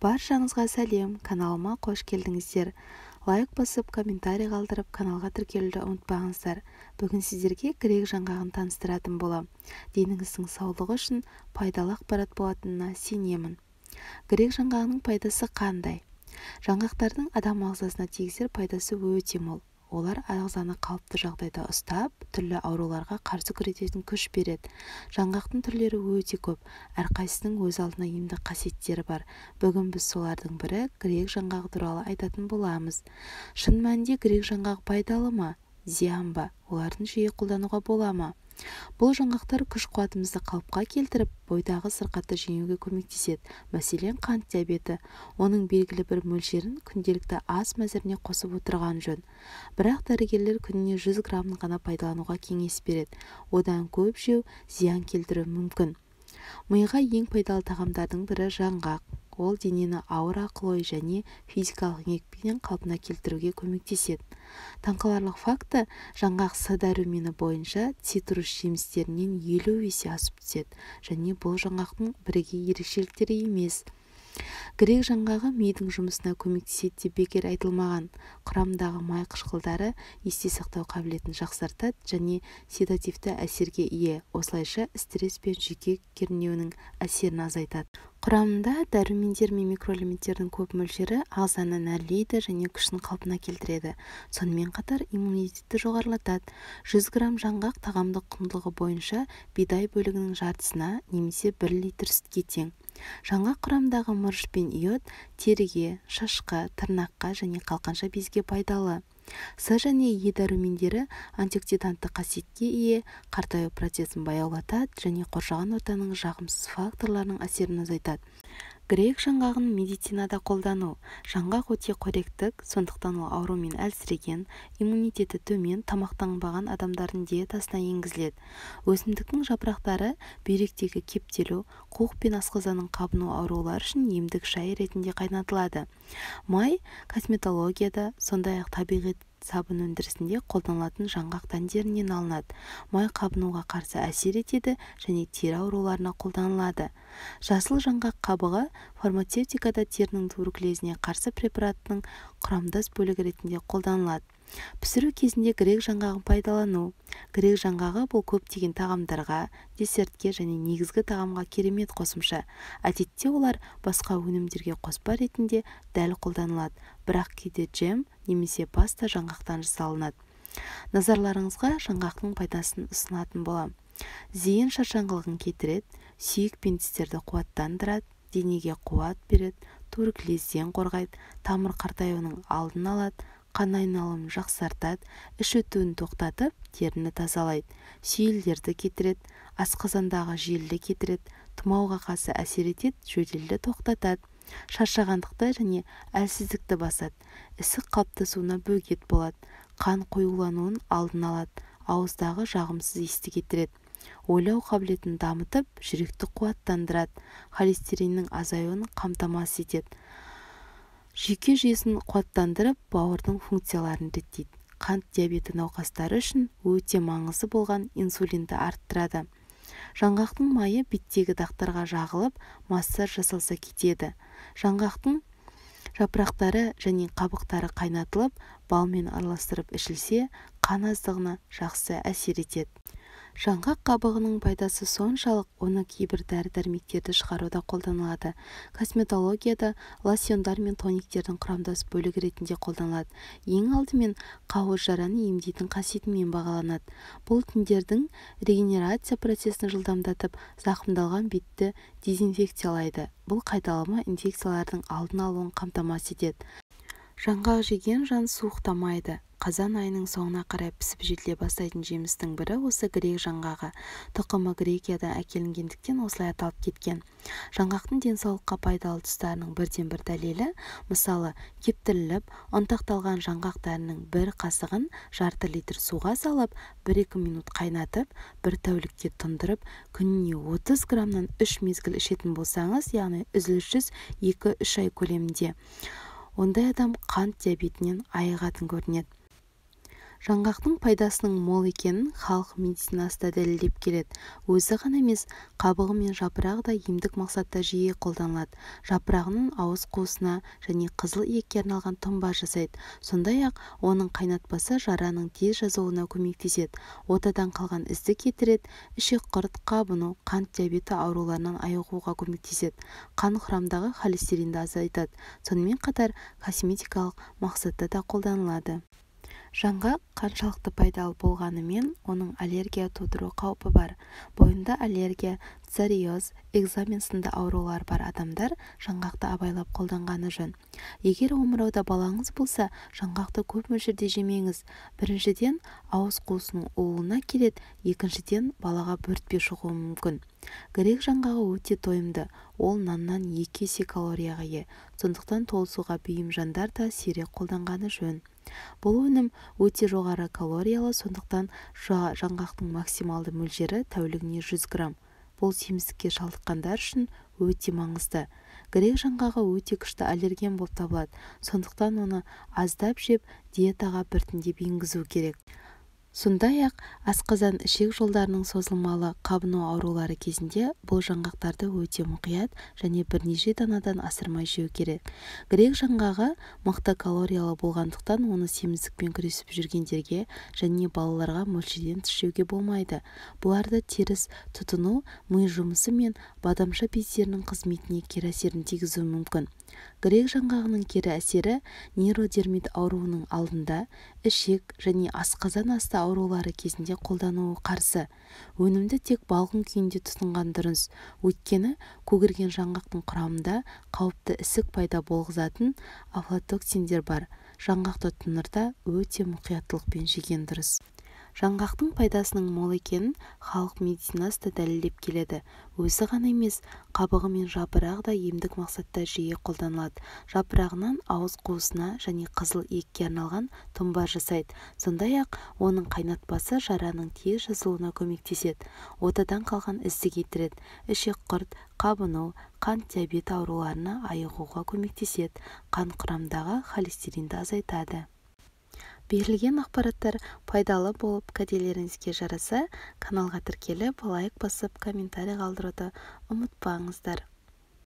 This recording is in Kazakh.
Баршаңызға сәлем, каналыма қош келдіңіздер. Лайк басып, комментарий қалдырып, каналға тіркелуді ұмытпаңыздар. Бүгін сіздерге грек жаңғағын таныстыратын болам. Деніңіздің саулығы үшін пайдалы ақпарат болатынына сенемін. Грек жаңғағының пайдасы қандай? Жаңғақтардың адам ағзасына тигізер пайдасы өте мол. Олар ағзаны қалыпты жағдайда ұстап, түрлі ауруларға қарсы күресетін күш береді. Жаңғақтың түрлері өте көп, әрқайсысының өз алдына емдік қасиеттері бар. Бүгін біз солардың бірі грек жаңғағы туралы айтатын боламыз. Шын мәнінде грек жаңғағы пайдалы ма, зиян ба? Олардың жиі қолдануға бола ма? Бұл жаңғақтар күш-қуатымызды қалыпқа келтіріп, бойдағы сырқатты жеңуге көмектеседі. Мәселен, қант диабеті. Оның белгілі бір мөлшерін күнделікті ас мәзіріне қосып отырған жөн. Бірақ дәрігерлер күніне 100 граммын ғана пайдалануға кеңес береді. Одан көп жеу зиян келтіруі мүмкін. Миға ең пайдалы тағамдардың бірі жаңғақ. Ол денені ауыр ақыл-ой және физикалық еңбекпен қалпына келтіруге көмектеседі. Таңқаларлық факті, жаңғақ С дәрумені бойынша цитрус жемістерінен 50 есе асып түседі және бұл жаңғақтың бірегей ерекшеліктері емес. Грек жаңғағы мидың жұмысына көмектеседі деп бекер айтылмаған. Құрамындағы май қышқылдары есте сақтау қабілетін жақсартады және седативті әсерге ие. Осылайша стресс пен жүйке кернеуінің әсерін азайтады. Құрамында дәрумендер мен микроэлементтердің көп мөлшері ағзаны нәрлейді және күшін қалпына келтіреді. Сонымен қатар иммунитетті жоғарылатады. 100 грамм жаңғақ тағамдық құндылығы бойынша бидай бөлігінің жартысына немесе 1 литр сүтке тең. Жаңғақ құрамындағы мырыш пен йод теріге, шашқа, тырнаққа және қалқанша безге пайдалы. С және Е дәрумендері антиоксидантты қасиетке ие, қартаю процесін баяулатады және қоршаған ортаның жағымсыз факторларының әсерін азайтады. Грек жаңғағын медицинада қолдану. Жаңғақ өте қоректік, сондықтан ол аурумен әлсіреген, иммунитеті төмен, тамақтанбаған адамдардың диетасына енгізіледі. Өсімдіктің жапырақтары бүйректегі кептелу, қуық пен асқазанның қабыну аурулары үшін емдік шай ретінде қайнатылады. Май косметологияда, сондай-ақ табиғи сабын өндірісінде қолданылатын жаңғақ дәндерінен алынады. Май қабынуға қарсы әсер етеді және тері ауруларына қолданылады. Жасыл жаңғақ қабығы фармацевтикада терінің туберкулезіне қарсы препараттың құрамдас бөлігі ретінде қолданылады. Пісіру кезінде грек жаңғағын пайдалану. Грек жаңғағы бұл көптеген тағамдарға, десертке және негізгі тағамға керемет қосымша. Әдетте олар басқа өнімдерге қоспа ретінде дәл қолданылады, бірақ кейде джем немесе паста жаңғақтан жасалынады. Назарларыңызға жаңғақтың пайдасын ұсынатын болам. Зейін шаршаңқылығын кетіреді, сүйек пен тістерді қуаттандырады, денеге қуат береді, туберкулезден қорғайды, тамыр қартаюының алдын алады, қан айналымын жақсартады, іш өтуін тоқтатып, теріні тазалайды, сүйелдерді кетіреді, асқазандағы желді кетіреді, тұмауға қарсы әсер етеді, жөтелді тоқтатады, шаршағандықты және әлсіздікті басады, ісік қалыптасуына бөгет болады, қан қоюлануын алдын алады, ауыздағы жағымсыз иісті кетіреді, ойлау қабілетін дамытып, жүректі қуаттандырады, холестериннің азаюын қамтамасыз етеді, жүйке жүйесін қуаттандырып, бауырдың функцияларын реттейді. Қант диабеті науқастары үшін өте маңызды болған инсулинді арттырады. Жаңғақтың майы беттегі дақтарға жағылып, массаж жасалса кетеді. Жаңғақтың жапырақтары және қабықтары қайнатылып, балмен араластырып ішілсе, қан аздығына жақсы әсер етеді. Жаңғақ қабығының пайдасы соншалық, оны кейбір дәрі-дәрмектерді шығаруда қолданылады. Косметологияда лосьондар мен тониктердің құрамдас бөлігі ретінде қолданылады. Ең алдымен қауыз жараны емдейтін қасиетімен бағаланады. Бұл тіндердің регенерация процесін жылдамдатып, зақымдалған бетті дезинфекциялайды. Бұл қайталама инфекциялардың алдын алуын қамтамасыз етеді. Жаңғақ жеген жан суықтамайды. Қазан айының соңына қарай пісіп жетіле бастайтын жемістің бірі осы грек жаңғағы. Тұқымы Грекиядан әкелінгендіктен осылай аталып кеткен. Жаңғақтың денсаулыққа пайдалы тұстарының бірден-бір дәлелі, мысалы, кептіріліп, ұнтақталған жаңғақ дәнінің бір қасығын жарты литр суға салып, 1-2 минут қайнатып, бір тәулікке тұндырып, күніне 30 граммнан 3 мезгіл ішетін болсаңыз, яғни үзіліссіз 2-3 ай көлемінде, ондай адам қант диабетінен айығатын көрінеді. Жаңғақтың пайдасының мол екенін халық медицинасы да дәлелдеп келеді. Өзі ғана емес, қабығы мен жапырағы да емдік мақсатта жиі қолданылады. Жапырағынан ауыз қуысына және қызыл иекке арналған тұнба жасайды. Сондай-ақ, оның қайнатпасы жараның тез жазылуына көмектеседі, отадан қалған ізді кетіреді, ішек-құрт, қабыну, қант диабеті ауруларынан айығуға көмектеседі, қан құрамындағы холестеринді азайтады. Сонымен қатар, косметикалық мақсатта да қолданылады. Жаңғақ қаншалықты пайдалы болғанымен, оның аллергия тудыру қаупі бар. Бойында аллергия, псориаз, экзема сынды аурулары бар адамдар жаңғақты абайлап қолданғаны жөн. Егер омырауда балаңыз болса, жаңғақты көп мөлшерде жемеңіз. Біріншіден, ауыз қуысының уына келеді, екіншіден, балаға бөртпе шығуы мүмкін. Грек жаңғағы өте тойымды, ол наннан 2 есе калорияға ие. Сондықтан толысуға бейім жандар да сирек қолданғаны жөн. Бұл өнім өте жоғары калориялы, сондықтан жаңғақтың максималды мөлшері тәулігіне 100 грамм. Бұл семіздікке шалдыққандар үшін өте маңызды. Грек жаңғағы өте күшті аллерген болып табылады, сондықтан оны аздап жеп, диетаға біртіндеп енгізу керек. Сондай-ақ, асқазан ішек жолдарының созылмалы қабыну аурулары кезінде бұл жаңғақтарды өте мұқият және бірнеше данадан асырмай жеу керек. Грек жаңғағы мықты калориялы болғандықтан оны семіздікпен күресіп жүргендерге және балаларға мөлшерден тыс жеуге болмайды. Бұларды теріс тұтыну ми жұмысы мен бадамша бездерінің қызметіне кері әсерін тигізуі мүмкін. Грек жаңғағының кері әсері нейродермит ауруының алдында, ішек және асқазан асты аурулары кезінде қолдануы қарсы. Өнімді тек балғын күйінде тұтынған дұрыс, өйткені көгерген жаңғақтың құрамында қауіпті ісік пайда болғызатын афлатоксиндер бар. Жаңғақты тұтынарда өте мұқияттылықпен жеген дұрыс. Жаңғақтың пайдасының мол екенін халық медицинасы да дәлелдеп келеді. Өзі ғана емес, қабығы мен жапырағы да емдік мақсатта жиі қолданылады. Жапырағынан ауыз қуысына және қызыл иекке арналған тұнба жасайды. Сондай-ақ, оның қайнатпасы жараның тез жазылуына көмектеседі, отадан қалған ізді кетіреді, ішек-құрт, қабыну, қант диабеті ауруларына айығуға көмектеседі, қан құрамындағы холестеринді азайтады. Берілген ақпараттар пайдалы болып, кәделеріңізге жараса, каналға тіркеліп, лайк басып, комментарий қалдыруды ұмытпаңыздар.